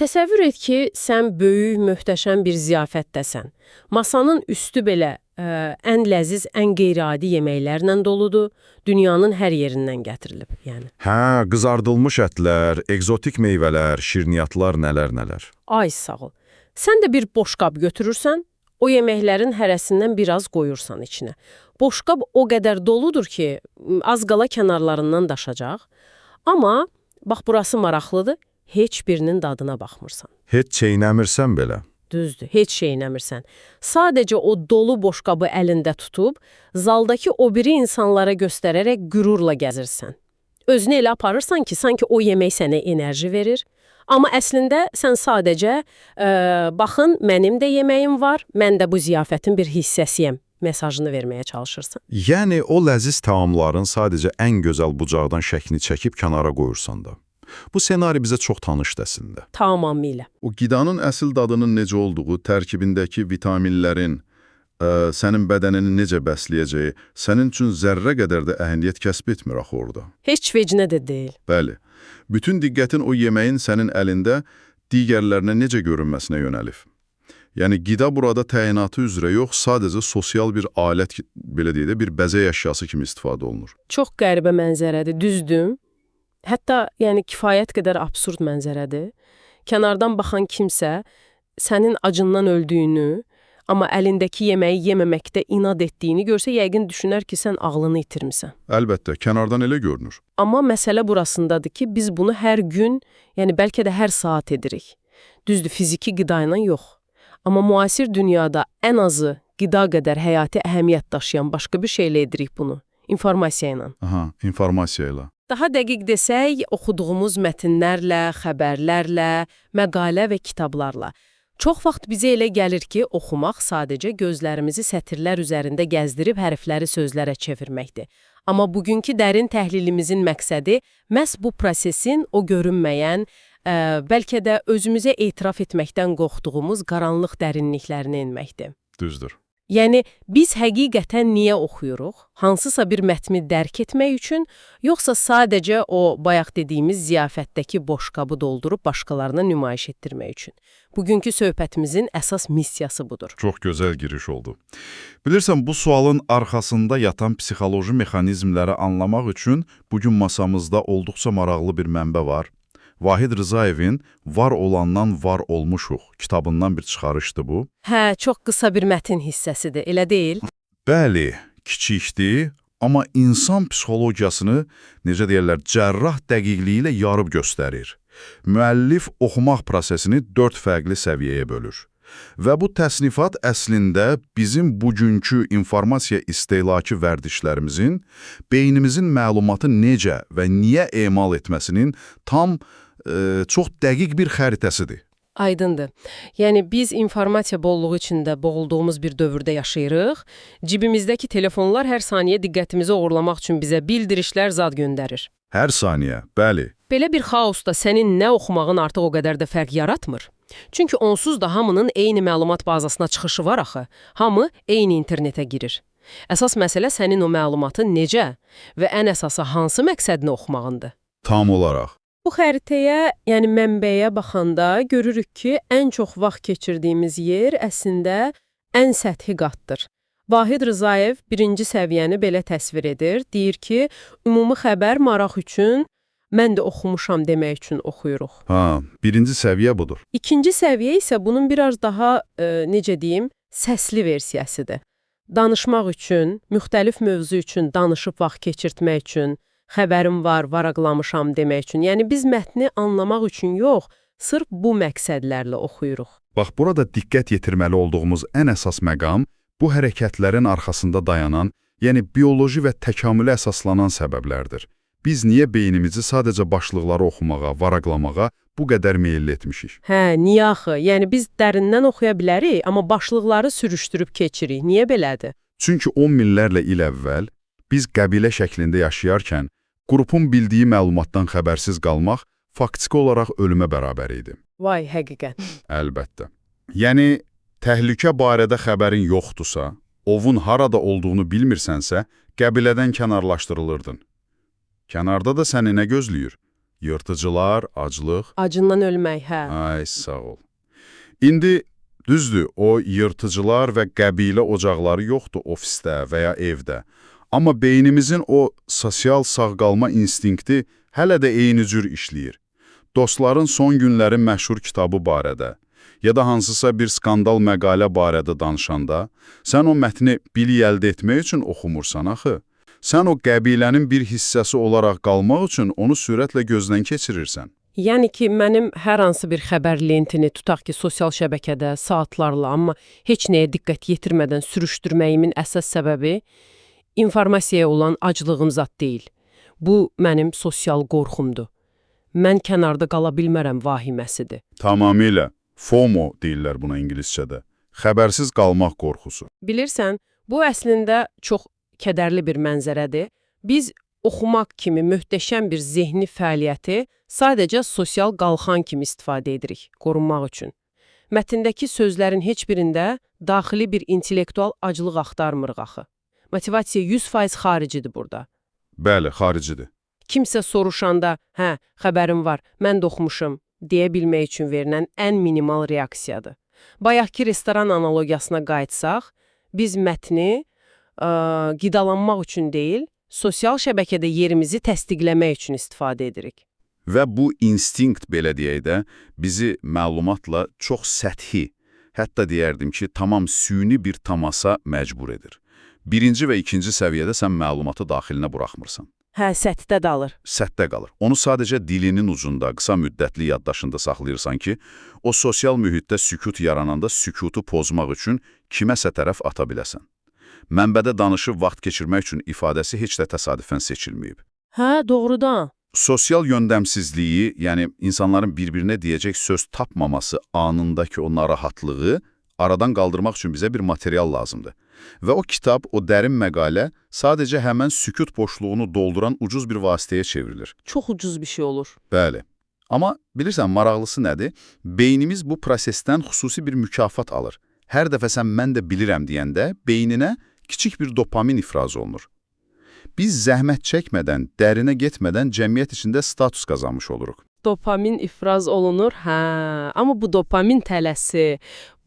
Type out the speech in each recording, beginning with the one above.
Təsəvvür et ki, sən böyük, möhtəşəm bir ziyafətdəsən. Masanın üstü belə ən ləziz, ən qeyri-adi yeməklərlə doludur. Dünyanın hər yerindən gətirilib, yəni. Hə, qızardılmış ətlər, ekzotik meyvələr, şirniyyatlar, nələr nələr. Ay sağ ol. Sən də bir boşqab götürürsən, o yeməklərin hərəsindən biraz qoyursan içinə. Boşqab o qədər doludur ki, az qala kənarlarından daşacaq. Amma bax burası maraqlıdır, heç birinin dadına baxmırsan. Heç çeynəmirsən belə. Düzdür, heç şey eləmirsən. Sadəcə o dolu boşqabı əlində tutub, zaldakı o biri insanlara göstərərək qürurla gəzirsən. Özünü elə aparırsan ki, sanki o yemək sənə enerji verir. Amma əslində sən sadəcə, baxın, mənim də yeməyim var, mən də bu ziyafətin bir hissəsiyəm mesajını verməyə çalışırsan. Yəni o ləziz təamların sadəcə ən gözəl bucaqdan şəklini çəkib kənara qoyursan da. Bu senari bizə çox tanışdır əslində. Tamamilə. O qidanın əsl dadının necə olduğu, tərkibindəki vitaminlərin, sənin bədənini necə bəsləyəcəyi, sənin üçün zərrə qədər də əhəmiyyət kəsb etmir axı orada. Heç vecinə də deyil. Bəli. Bütün diqqətin o yeməyin sənin əlində digərlərinə necə görünməsinə yönəlib. Yəni qida burada təyinatı üzrə yox, sadəcə sosial bir alət, belə deyək də, bir bəzək əşyası kimi istifadə olunur. Çox qəribə mənzərədir, düzdür? Hətta yəni kifayət qədər absurd mənzərədir. Kənardan baxan kimsə sənin acından öldüyünü, amma əlindəki yeməyi yeməməkdə inad etdiyini görsə, yəqin düşünər ki, sən ağlını itirmisən. Əlbəttə, kənardan elə görünür. Amma məsələ burasındadır ki, biz bunu hər gün, yəni bəlkə də hər saat edirik. Düzdür, fiziki qida ilə yox. Amma müasir dünyada ən azı qida qədər həyati əhəmiyyət daşıyan başqa bir şeylə edirik bunu. İnformasiya ilə. Aha, informasiya ilə. Daha dəqiq desək, oxuduğumuz mətnlərlə, xəbərlərlə, məqalə və kitablarla. Çox vaxt bizə elə gəlir ki, oxumaq sadəcə gözlərimizi sətirlər üzərində gəzdirib hərfləri sözlərə çevirməkdir. Amma bugünkü dərin təhlilimizin məqsədi məhz bu prosesin o görünməyən, bəlkə də özümüzə etiraf etməkdən qorxduğumuz qaranlıq dərinliklərinə enməkdir. Düzdür. Yəni biz həqiqətən niyə oxuyuruq? Hansısa bir mətni dərk etmək üçün, yoxsa sadəcə o bayaq dediyimiz ziyafətdəki boşqabı doldurub başqalarına nümayiş etdirmək üçün? Bugünkü söhbətimizin əsas missiyası budur. Çox gözəl giriş oldu. Bilirsən, bu sualın arxasında yatan psixoloji mexanizmləri anlamaq üçün bugün masamızda olduqca maraqlı bir mənbə var. Vahid Rızayevin Var olandan var olmuşuq kitabından bir çıxarışdır bu. Hə, çox qısa bir mətin hissəsidir, elə deyil? Bəli, kiçikdir, amma insan psixologiyasını, necə deyirlər, cərrah dəqiqliyi ilə yarıb göstərir. Müəllif oxumaq prosesini 4 fərqli səviyyəyə bölür. Və bu təsnifat əslində bizim bugünkü informasiya istehlakı vərdişlərimizin, beynimizin məlumatı necə və niyə emal etməsinin tam çox dəqiq bir xəritəsidir. Aydındır. Yəni biz informasiya bolluğu içində boğulduğumuz bir dövrdə yaşayırıq. Cibimizdəki telefonlar hər saniyə diqqətimizi oğurlamaq üçün bizə bildirişlər zad göndərir. Hər saniyə, bəli. Belə bir xaosda sənin nə oxumağın artıq o qədər də fərq yaratmır. Çünki onsuz da hamının eyni məlumat bazasına çıxışı var axı. Hamı eyni internetə girir. Əsas məsələ sənin o məlumatı necə və ən əsası hansı məqsədlə oxumağındır. Tam olaraq. Bu xəritəyə, yəni mənbəyə baxanda görürük ki, ən çox vaxt keçirdiyimiz yer əslində ən səthi qatdır. Vahid Rızayev birinci səviyyəni belə təsvir edir. Deyir ki, ümumi xəbər maraq üçün, mən də oxumuşam demək üçün oxuyuruq. Ha, birinci səviyyə budur. İkinci səviyyə isə bunun biraz daha, necə deyim, səsli versiyasıdır. Danışmaq üçün, müxtəlif mövzu üçün danışıb vaxt keçirtmək üçün, xəbərim var, varaqlamışam demək üçün. Yəni biz mətni anlamaq üçün yox, sırf bu məqsədlərlə oxuyuruq. Bax, burada diqqət yetirməli olduğumuz ən əsas məqam bu hərəkətlərin arxasında dayanan, yəni bioloji və təkamülə əsaslanan səbəblərdir. Biz niyə beynimizi sadəcə başlıqları oxumağa, varaqlamağa bu qədər meyilli etmişik? Hə, niyə axı? Yəni biz dərindən oxuya bilərik, amma başlıqları sürüşdürüb keçirik. Niyə belədir? Çünki 10 minlərlə il əvvəl biz qəbilə şəklində yaşayarkən qrupun bildiyi məlumatdan xəbərsiz qalmaq faktiki olaraq ölümə bərabər idi. Vay, həqiqət. Əlbəttə. Yəni, təhlükə barədə xəbərin yoxdursa, ovun harada olduğunu bilmirsənsə, qəbilədən kənarlaşdırılırdın. Kənarda da səni nə gözləyir? Yırtıcılar, aclıq. Acından ölmək, hə. Ay, sağ ol. İndi düzdür, o yırtıcılar və qəbilə ocaqları yoxdur ofisdə və ya evdə. Amma beynimizin o sosial sağ qalma instinkti hələ də eyni cür işləyir. Dostların son günləri məşhur kitabı barədə ya da hansısa bir skandal məqalə barədə danışanda, sən o mətni bilik əldə etmək üçün oxumursan axı. Sən o qəbilənin bir hissəsi olaraq qalmaq üçün onu sürətlə gözdən keçirirsən. Yəni ki, mənim hər hansı bir xəbər lentini tutaq ki, sosial şəbəkədə saatlarla, amma heç nəyə diqqət yetirmədən sürüşdürməyimin əsas səbəbi informasiyaya olan aclığım zat deyil. Bu mənim sosial qorxumdur. Mən kənarda qala bilmərəm vahiməsidir. Tamamilə. FOMO deyirlər buna ingiliscədə. Xəbərsiz qalmaq qorxusu. Bilirsən, bu əslində çox kədərli bir mənzərədir. Biz oxumaq kimi möhtəşəm bir zehni fəaliyyəti sadəcə sosial qalxan kimi istifadə edirik, qorunmaq üçün. Mətndəki sözlərin heç birində daxili bir intellektual aclıq axtarmırıq axı. Motivasiya 100% xaricidir burada. Bəli, xaricidir. Kimsə soruşanda, hə, xəbərim var, mən də oxumuşum deyə bilmək üçün verilən ən minimal reaksiyadır. Bayaqki restoran analogiyasına qayıtsaq, biz mətni qidalanmaq üçün deyil, sosial şəbəkədə yerimizi təsdiqləmək üçün istifadə edirik. Və bu instinkt, belə deyək də, bizi məlumatla çox səthi, hətta deyərdim ki, tamam süni bir təmasa məcbur edir. Birinci və ikinci səviyyədə sən məlumatı daxilinə buraxmırsan. Hə, səthdə qalır. Səthdə qalır. Onu sadəcə dilinin ucunda, qısa müddətli yaddaşında saxlayırsan ki, o sosial mühitdə sükut yarananda sükutu pozmaq üçün kiməsə tərəf ata biləsən. Mənbədə danışıb vaxt keçirmək üçün ifadəsi heç də təsadüfən seçilməyib. Hə, doğrudan. Sosial yöndəmsizliyi, yəni insanların bir-birinə deyəcək söz tapmaması anındakı o narahatlığı aradan qaldırmaq üçün bizə bir material lazımdır. Və o kitab, o dərin məqalə sadəcə həmən sükut boşluğunu dolduran ucuz bir vasitəyə çevrilir. Çox ucuz bir şey olur. Bəli. Amma bilirsən, maraqlısı nədir? Beynimiz bu prosesdən xüsusi bir mükafat alır. Hər dəfə sən mən də bilirəm deyəndə beyninə kiçik bir dopamin ifraz olunur. Biz zəhmət çəkmədən, dərinə getmədən cəmiyyət içində status qazanmış oluruq. Dopamin ifraz olunur, hə. Amma bu dopamin tələsi,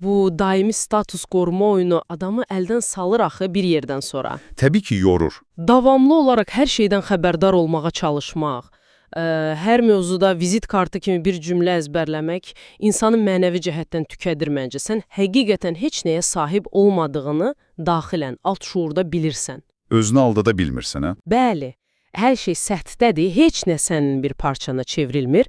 bu daimi status qoruma oyunu adamı əldən salır axı bir yerdən sonra. Təbii ki, yorur. Davamlı olaraq hər şeydən xəbərdar olmağa çalışmaq, hər mövzuda vizit kartı kimi bir cümlə əzbərləmək insanı mənəvi cəhətdən tükədir məncə. Sən həqiqətən heç nəyə sahib olmadığını daxilən, alt şuurda bilirsən. Özünü aldada bilmirsən, hə? Bəli, hər şey səthdədir, heç nə sənin bir parçana çevrilmir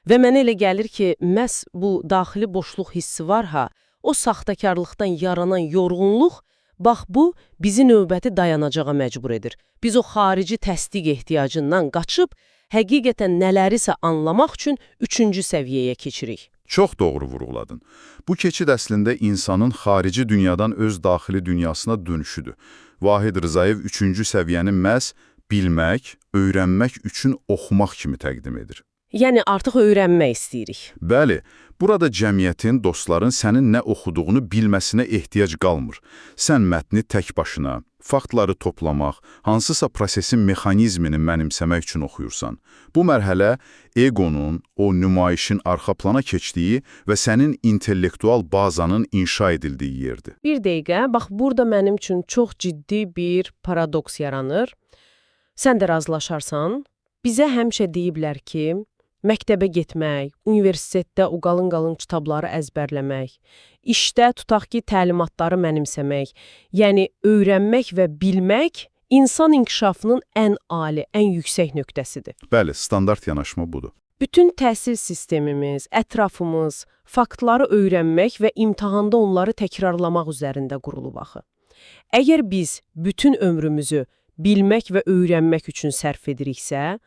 və mənə elə gəlir ki, məhz bu daxili boşluq hissi var ha, o saxtakarlıqdan yaranan yorğunluq, bax bu bizi növbəti dayanacağa məcbur edir. Biz o xarici təsdiq ehtiyacından qaçıb, həqiqətən nələrisə anlamaq üçün üçüncü səviyyəyə keçirik. Çox doğru vurğuladın. Bu keçid əslində insanın xarici dünyadan öz daxili dünyasına dönüşüdür. Vahid Rzayev üçüncü səviyyəni məhz bilmək, öyrənmək üçün oxumaq kimi təqdim edir. Yəni artıq öyrənmək istəyirik. Bəli, burada cəmiyyətin, dostların sənin nə oxuduğunu bilməsinə ehtiyac qalmır. Sən mətni tək başına, faktları toplamaq, hansısa prosesin mexanizmini mənimsəmək üçün oxuyursan. Bu mərhələ egonun, o nümayişin arxa plana keçdiyi və sənin intellektual bazanın inşa edildiyi yerdir. Bir dəqiqə, bax burada mənim üçün çox ciddi bir paradoks yaranır. Sən də razılaşarsan, bizə həmişə deyiblər ki, məktəbə getmək, universitetdə o qalın-qalın kitabları əzbərləmək, işdə tutaq ki, təlimatları mənimsəmək, yəni öyrənmək və bilmək insan inkişafının ən ali, ən yüksək nöqtəsidir. Bəli, standart yanaşma budur. Bütün təhsil sistemimiz, ətrafımız faktları öyrənmək və imtahanda onları təkrarlamaq üzərində qurulub axı. Əgər biz bütün ömrümüzü bilmək və öyrənmək üçün sərf ediriksə,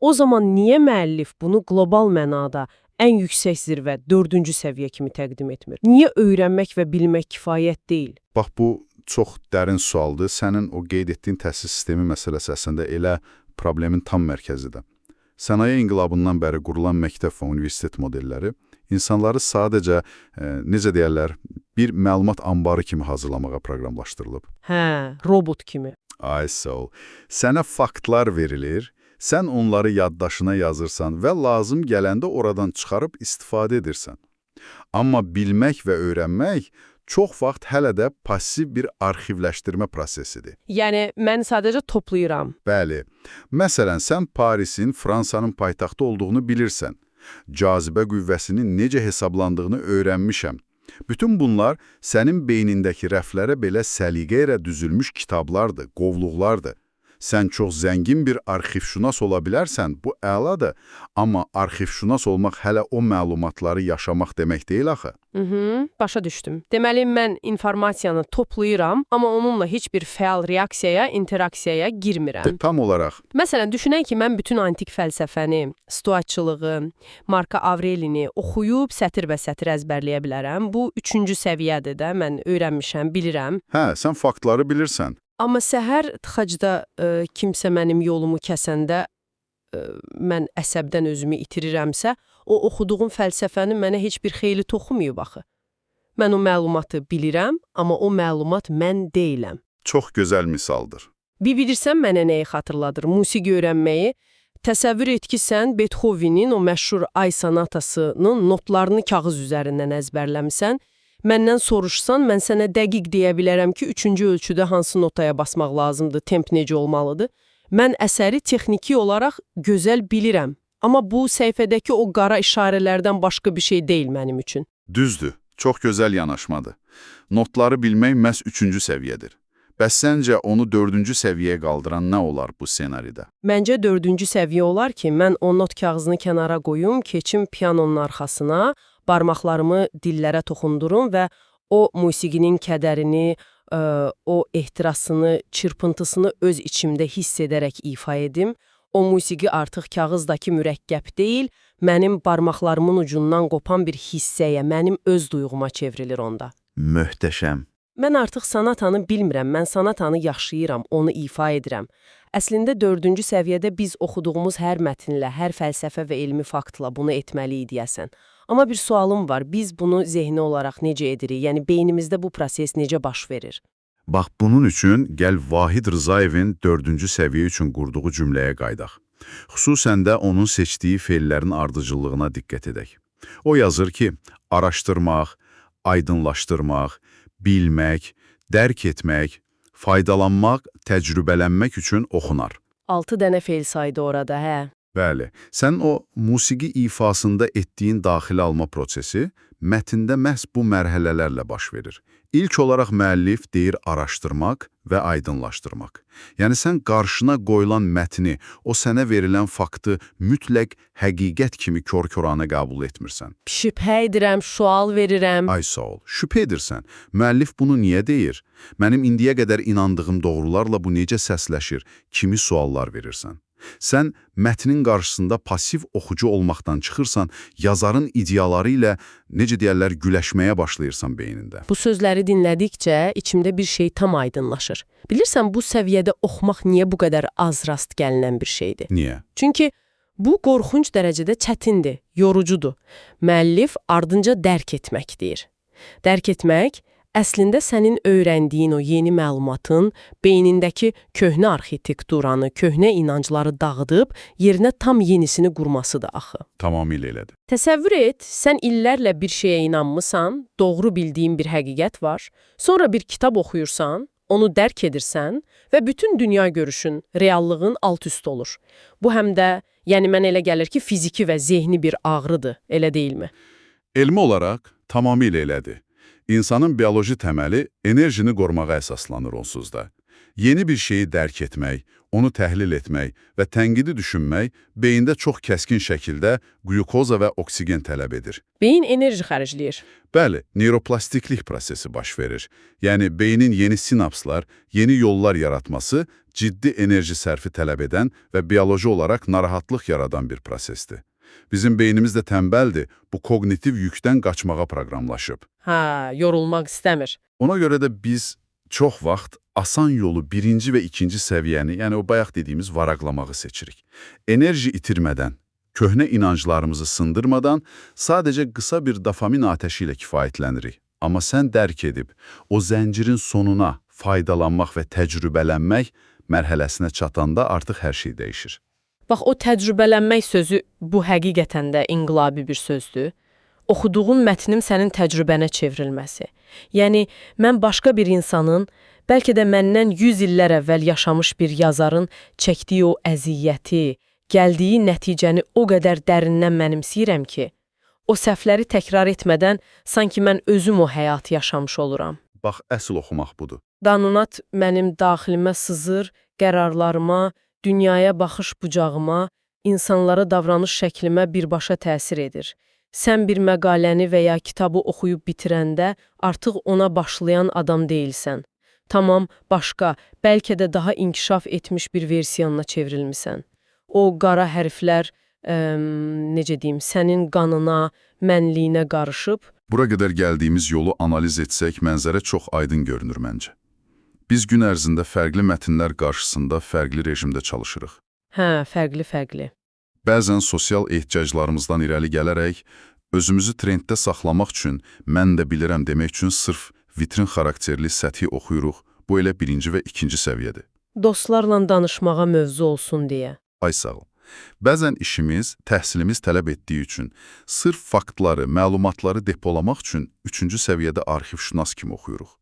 o zaman niyə müəllif bunu qlobal mənada ən yüksək zirvə, dördüncü səviyyə kimi təqdim etmir? Niyə öyrənmək və bilmək kifayət deyil? Bax, bu çox dərin sualdır. Sənin o qeyd etdiyin təhsil sistemi məsələsi əslində elə problemin tam mərkəzidir. Sənaye inqilabından bəri qurulan məktəb və universitet modelləri insanları sadəcə, necə deyərlər, bir məlumat anbarı kimi hazırlamağa proqramlaşdırılıb. Hə, robot kimi. Ay sağ ol. Sənə faktlar verilir, Sən onları yaddaşına yazırsan və lazım gələndə oradan çıxarıb istifadə edirsən. Amma bilmək və öyrənmək çox vaxt hələ də pasiv bir arxivləşdirmə prosesidir. Yəni mən sadəcə toplayıram. Bəli. Məsələn, sən Parisin Fransanın paytaxtı olduğunu bilirsən. Cazibə qüvvəsinin necə hesablandığını öyrənmişəm. Bütün bunlar sənin beynindəki rəflərə belə səliqə ilə düzülmüş kitablardır, qovluqlardır. Sən çox zəngin bir arxivşünas ola bilərsən, bu əladır, amma arxivşünas olmaq hələ o məlumatları yaşamaq demək deyil axı. Başa düşdüm. Deməli mən informasiyanı toplayıram, amma onunla heç bir fəal reaksiyaya, interaksiyaya girmirəm. Tam olaraq. Məsələn, düşünək ki, mən bütün antik fəlsəfəni, stoaçılığı, Marko Avrelini oxuyub sətir-bəsətir əzbərləyə bilərəm. Bu üçüncü səviyyədir də, mən öyrənmişəm, bilirəm. Hə, sən faktları bilirsən. Amma səhər tıxacda kimsə mənim yolumu kəsəndə mən əsəbdən özümü itirirəmsə, o oxuduğum fəlsəfənin mənə heç bir xeyli toxunmayıb axı. Mən o məlumatı bilirəm, amma o məlumat mən deyiləm. Çox gözəl misaldır. Bir bilirsən mənə nəyi xatırladır? Musiqi öyrənməyi. Təsəvvür et ki, sən Beethovenin o məşhur Ay sonatasının notlarını kağız üzərindən əzbərləmisən. Məndən soruşsan, mən sənə dəqiq deyə bilərəm ki, üçüncü ölçüdə hansı notaya basmaq lazımdır, temp necə olmalıdır. Mən əsəri texniki olaraq gözəl bilirəm. Amma bu səhifədəki o qara işarələrdən başqa bir şey deyil mənim üçün. Düzdür, çox gözəl yanaşmadır. Notları bilmək məhz üçüncü səviyyədir. Bəs səncə onu dördüncü səviyyəyə qaldıran nə olar bu ssenaridə? Məncə dördüncü səviyyə olar ki, mən o not kağızını kənara qoyum, keçim pianonun arxasına, barmaqlarımı dillərə toxundurum və o musiqinin kədərini, o ehtirasını, çırpıntısını öz içimdə hiss edərək ifa edim. O musiqi artıq kağızdakı mürəkkəb deyil, mənim barmaqlarımın ucundan qopan bir hissəyə, mənim öz duyğuma çevrilir onda. Möhtəşəm. Mən artıq sonatanı bilmirəm, mən sonatanı yaşayıram, onu ifa edirəm. Əslində dördüncü səviyyədə biz oxuduğumuz hər mətnlə, hər fəlsəfə və elmi faktla bunu etməliyik deyəsən. Amma bir sualım var, biz bunu zehni olaraq necə edirik? Yəni beynimizdə bu proses necə baş verir? Bax, bunun üçün gəl Vahid Rızayevin dördüncü səviyyə üçün qurduğu cümləyə qayıdaq. Xüsusən də onun seçdiyi feillərin ardıcıllığına diqqət edək. O yazır ki, araşdırmaq, aydınlaşdırmaq, bilmək, dərk etmək, faydalanmaq, təcrübələnmək üçün oxunar. 6 dənə feil saydı orada, hə. Bəli, sən o musiqi ifasında etdiyin daxilə alma prosesi mətndə məhz bu mərhələlərlə baş verir. İlk olaraq müəllif deyir araşdırmaq və aydınlaşdırmaq. Yəni sən qarşına qoyulan mətni, o sənə verilən faktı mütləq həqiqət kimi kor-koranə qəbul etmirsən. Şübhə edirəm, sual verirəm. Ay sağ ol. Şübhə edirsən. Müəllif bunu niyə deyir? Mənim indiyə qədər inandığım doğrularla bu necə səsləşir? Kimi suallar verirsən? Sən mətnin qarşısında pasiv oxucu olmaqdan çıxırsan, yazarın ideyaları ilə, necə deyərlər, güləşməyə başlayırsan beynində. Bu sözləri dinlədikcə içimdə bir şey tam aydınlaşır. Bilirsən, bu səviyyədə oxumaq niyə bu qədər az rast gəlinən bir şeydir? Niyə? Çünki bu qorxunc dərəcədə çətindir, yorucudur. Müəllif ardınca dərk etmək deyir. Dərk etmək əslində sənin öyrəndiyin o yeni məlumatın beynindəki köhnə arxitekturanı, köhnə inancları dağıdıb yerinə tam yenisini qurmasıdır axı. Tamamilə elədir. Təsəvvür et, sən illərlə bir şeyə inanmısan, doğru bildiyin bir həqiqət var. Sonra bir kitab oxuyursan, onu dərk edirsən və bütün dünya görüşün, reallığın alt-üst olur. Bu həm də, yəni mənə elə gəlir ki, fiziki və zehni bir ağrıdır, elə deyilmi? Elmi olaraq tamamilə elədir. İnsanın bioloji təməli enerjini qorumağa əsaslanır onsuz da. Yeni bir şeyi dərk etmək, onu təhlil etmək və tənqidi düşünmək beyində çox kəskin şəkildə qlükoza və oksigen tələb edir. Beyin enerji xərcləyir. Bəli, neuroplastiklik prosesi baş verir. Yəni beynin yeni sinapslar, yeni yollar yaratması ciddi enerji sərfi tələb edən və bioloji olaraq narahatlıq yaradan bir prosesdir. Bizim beynimiz də tənbəldir, bu koqnitiv yükdən qaçmağa proqramlaşıb. Hə, yorulmaq istəmir. Ona görə də biz çox vaxt asan yolu birinci və ikinci səviyyəni, yəni o bayaq dediyimiz varaqlamağı seçirik. Enerji itirmədən, köhnə inanclarımızı sındırmadan sadəcə qısa bir dopamin atəşi ilə kifayətlənirik. Amma sən dərk edib o zəncirin sonuna faydalanmaq və təcrübələnmək mərhələsinə çatanda artıq hər şey dəyişir. Bax, o təcrübələnmək sözü bu həqiqətən də inqilabi bir sözdür. Oxuduğun mətnin sənin təcrübənə çevrilməsi. Yəni mən başqa bir insanın, bəlkə də məndən 100 illər əvvəl yaşamış bir yazarın çəkdiyi o əziyyəti, gəldiyi nəticəni o qədər dərindən mənimsəyirəm ki, o səhvləri təkrar etmədən sanki mən özüm o həyatı yaşamış oluram. Bax, əsl oxumaq budur. Danunat mənim daxilimə sızır, qərarlarıma, dünyaya baxış bucağıma, insanlara davranış şəklimə birbaşa təsir edir. Sən bir məqaləni və ya kitabı oxuyub bitirəndə artıq ona başlayan adam deyilsən. Tamam, başqa, bəlkə də daha inkişaf etmiş bir versiyonuna çevrilmisən. O qara hərflər, necə deyim, sənin qanına, mənliyinə qarışıb, Bura qədər gəldiyimiz yolu analiz etsək, mənzərə çox aydın görünür məncə. Biz gün ərzində fərqli mətnlər qarşısında fərqli rejimdə çalışırıq. Hə, fərqli-fərqli. Bəzən sosial ehtiyaclarımızdan irəli gələrək, özümüzü trenddə saxlamaq üçün, mən də bilirəm demək üçün sırf vitrin xarakterli səthi oxuyuruq. Bu elə birinci və ikinci səviyyədir. Dostlarla danışmağa mövzu olsun deyə. Ay sağ ol. Bəzən işimiz, təhsilimiz tələb etdiyi üçün, sırf faktları, məlumatları depolamaq üçün üçüncü səviyyədə arxivşünas kimi oxuyuruq.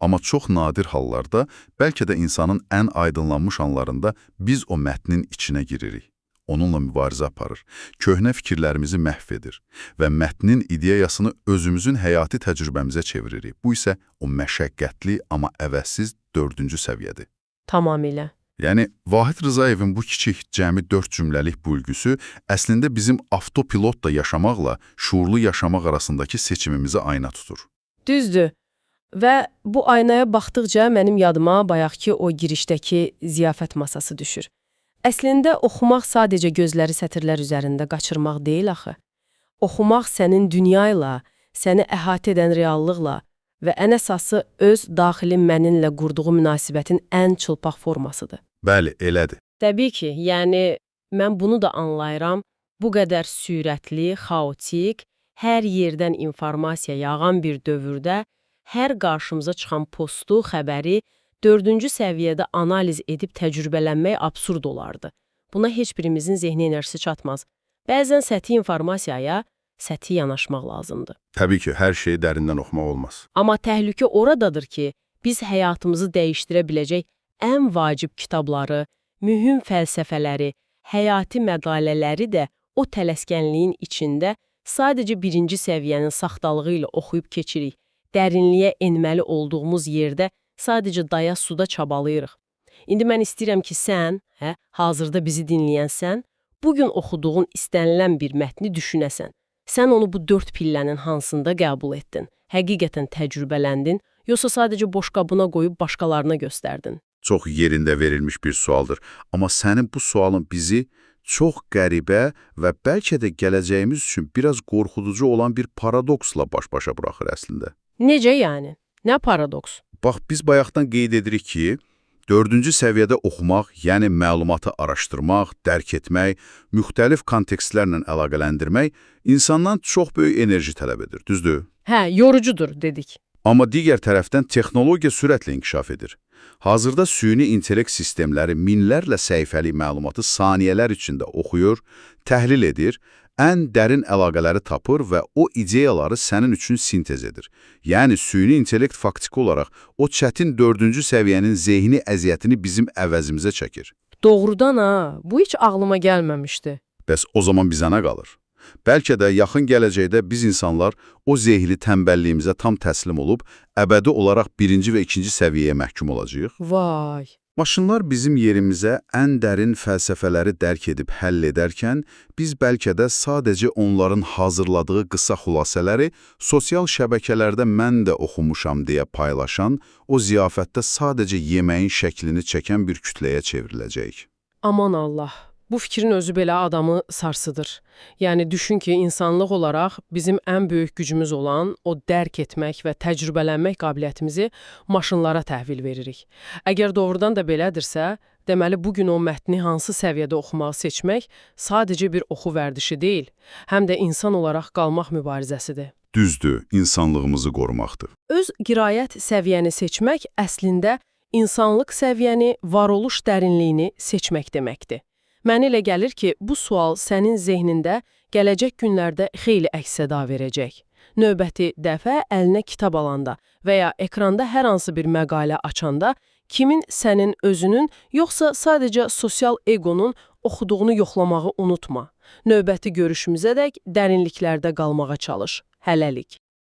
Amma çox nadir hallarda, bəlkə də insanın ən aydınlanmış anlarında biz o mətnin içinə giririk. Onunla mübarizə aparır, köhnə fikirlərimizi məhv edir və mətnin ideyasını özümüzün həyati təcrübəmizə çeviririk. Bu isə o məşəqqətli, amma əvəzsiz dördüncü səviyyədir. Tamamilə. Yəni, Vahid Rızayevin bu kiçik, cəmi 4 cümləlik bölgüsü əslində bizim avtopilotla yaşamaqla şuurlu yaşamaq arasındakı seçimimizi ayna tutur. Düzdür. Və bu aynaya baxdıqca mənim yadıma bayaqki o girişdəki ziyafət masası düşür. Əslində oxumaq sadəcə gözləri sətirlər üzərində qaçırmaq deyil axı. Oxumaq sənin dünya ilə, səni əhatə edən reallıqla və ən əsası öz daxili məninlə qurduğu münasibətin ən çılpaq formasıdır. Bəli, elədir. Təbii ki, yəni mən bunu da anlayıram. Bu qədər sürətli, xaotik, hər yerdən informasiya yağan bir dövrdə hər qarşımıza çıxan postu, xəbəri dördüncü səviyyədə analiz edib təcrübələnmək absurd olardı. Buna heç birimizin zehni enerjisi çatmaz. Bəzən səthi informasiyaya səthi yanaşmaq lazımdır. Təbii ki, hər şeyi dərindən oxumaq olmaz. Amma təhlükə oradadır ki, biz həyatımızı dəyişdirə biləcək ən vacib kitabları, mühüm fəlsəfələri, həyati məqalələri də o tələskənliyin içində sadəcə birinci səviyyənin saxtalığı ilə oxuyub keçirik. Dərinliyə enməli olduğumuz yerdə sadəcə daya suda çabalayırıq. İndi mən istəyirəm ki, sən, hazırda bizi dinləyən sən, bugün oxuduğun istənilən bir mətni düşünəsən. Sən onu bu dörd pillənin hansında qəbul etdin? Həqiqətən təcrübələndin, yoxsa sadəcə boşqabına qoyub başqalarına göstərdin? Çox yerində verilmiş bir sualdır. Amma sənin bu sualın bizi çox qəribə və bəlkə də gələcəyimiz üçün biraz qorxuducu olan bir paradoksla baş-başa buraxır əslində. Necə yəni? Nə paradoks? Bax, biz bayaqdan qeyd edirik ki, dördüncü səviyyədə oxumaq, yəni məlumatı araşdırmaq, dərk etmək, müxtəlif kontekstlərlə əlaqələndirmək insandan çox böyük enerji tələb edir, düzdür? Hə, yorucudur dedik. Amma digər tərəfdən texnologiya sürətlə inkişaf edir. Hazırda süni intellekt sistemləri minlərlə səhifəlik məlumatı saniyələr içində oxuyur, təhlil edir, ən dərin əlaqələri tapır və o ideyaları sənin üçün sintez edir. Yəni süni intellekt faktiki olaraq o çətin dördüncü səviyyənin zehni əziyyətini bizim əvəzimizə çəkir. Doğrudan ha, bu heç ağlıma gəlməmişdi. Bəs o zaman bizə nə qalır? Bəlkə də yaxın gələcəkdə biz insanlar o zehli tənbəlliyimizə tam təslim olub, əbədi olaraq birinci və ikinci səviyyəyə məhkum olacağıq. Vay! Maşınlar bizim yerimizə ən dərin fəlsəfələri dərk edib həll edərkən, biz bəlkə də sadəcə onların hazırladığı qısa xülasələri sosial şəbəkələrdə mən də oxumuşam deyə paylaşan, o ziyafətdə sadəcə yeməyin şəklini çəkən bir kütləyə çevriləcəyik. Aman Allah! Bu fikrin özü belə adamı sarsıdır. Yəni düşün ki, insanlıq olaraq bizim ən böyük gücümüz olan o dərk etmək və təcrübələnmək qabiliyyətimizi maşınlara təhvil veririk. Əgər doğrudan da belədirsə, deməli bu gün o mətni hansı səviyyədə oxumağı seçmək sadəcə bir oxu vərdişi deyil, həm də insan olaraq qalmaq mübarizəsidir. Düzdür, insanlığımızı qorumaqdır. Öz qiraət səviyyəni seçmək əslində insanlıq səviyyəni, varoluş dərinliyini seçmək deməkdir. Mənə elə gəlir ki, bu sual sənin zehnində gələcək günlərdə xeyli əks-səda verəcək. Növbəti dəfə əlinə kitab alanda və ya ekranda hər hansı bir məqalə açanda kimin sənin özünün yoxsa sadəcə sosial eqonun oxuduğunu yoxlamağı unutma. Növbəti görüşümüzədək dərinliklərdə qalmağa çalış. Hələlik.